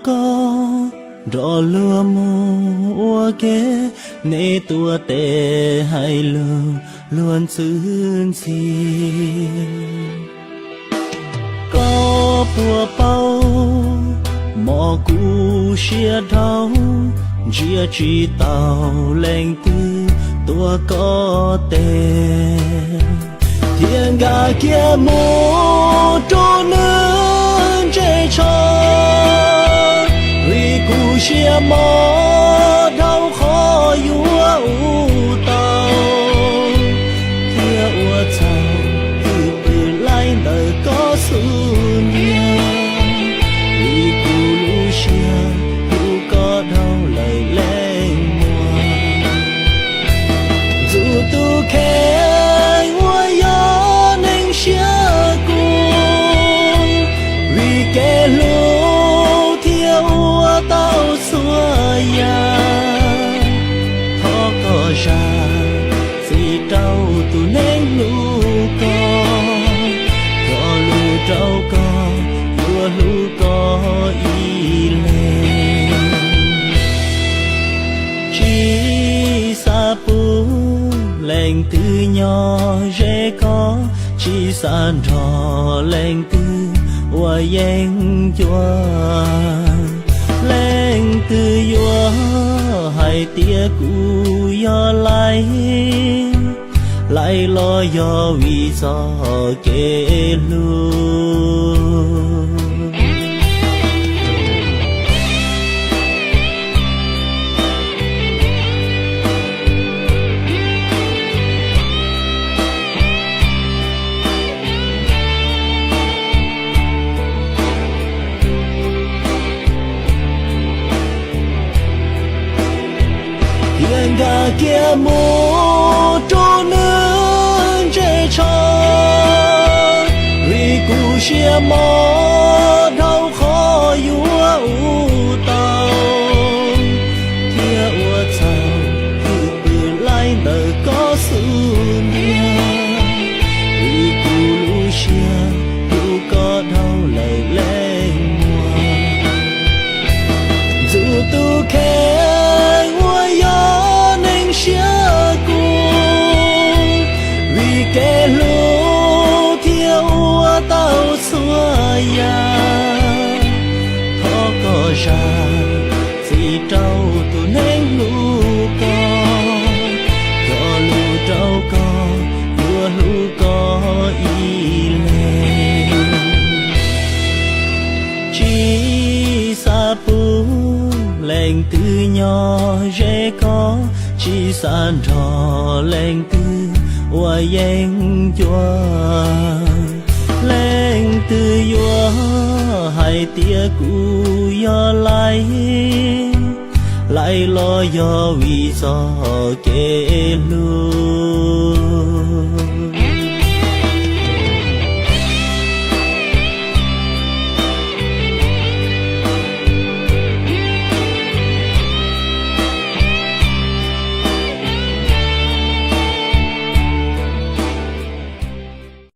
Koj nrog luag mus ua ke, neb tuav tes hais lus luag ntxhi ntxhi. Koj puas paub, mob kuv siab dhau, ntsia tsis taus leej twg tuav koj tes, thiaj nkag kiag mus rau nws ntsej tsho. Vim kuv siab mob dhau qhov yuav ua tau, thiaj ua txhaum cwj pwm laij ntawm koj xub ntiag. Vim kuv lub siab hlub koj dhau lawm leej muam, ntxub tus kheej uas yog neeg siab kub. Vim kev hlub thiaj ua tau txhua yam, thov koj zam txim rau tus neeg hlub koj, cog lus rau koj, yuav hlub koj ib leeg. Tsis xav pub leej twg nyob ze koj, tsis xav nrog leej twg ua yeeb ncua. Leej twg yuav hais tias kuv yog laij, laij los yog vim txoj kev hlub. Thiaj nkag kiag mus rau nws ntsej tsho. Vim kuv siab mob dhau qhov yuav ua tau, thiaj ua txhaum cwj pwm laij ntawm koj xub ntiag. Vim kuv lub siab hlub koj dhau lawm leej muam, ntxub tus kheej uas yog neeg siab kub. Vim kev hlub thiaj ua tau txhua yam, thov koj zam txim rau tus neeg hlub koj, cog lus rau koj, yuav hlub koj ib leeg. Tsis xav pub leej twg nyob ze koj, tsis xav nrog leej twg ua yeeb ncua. Leej twg yuav hais tias kuv yog laij, laij los yog vim txoj kev hlub.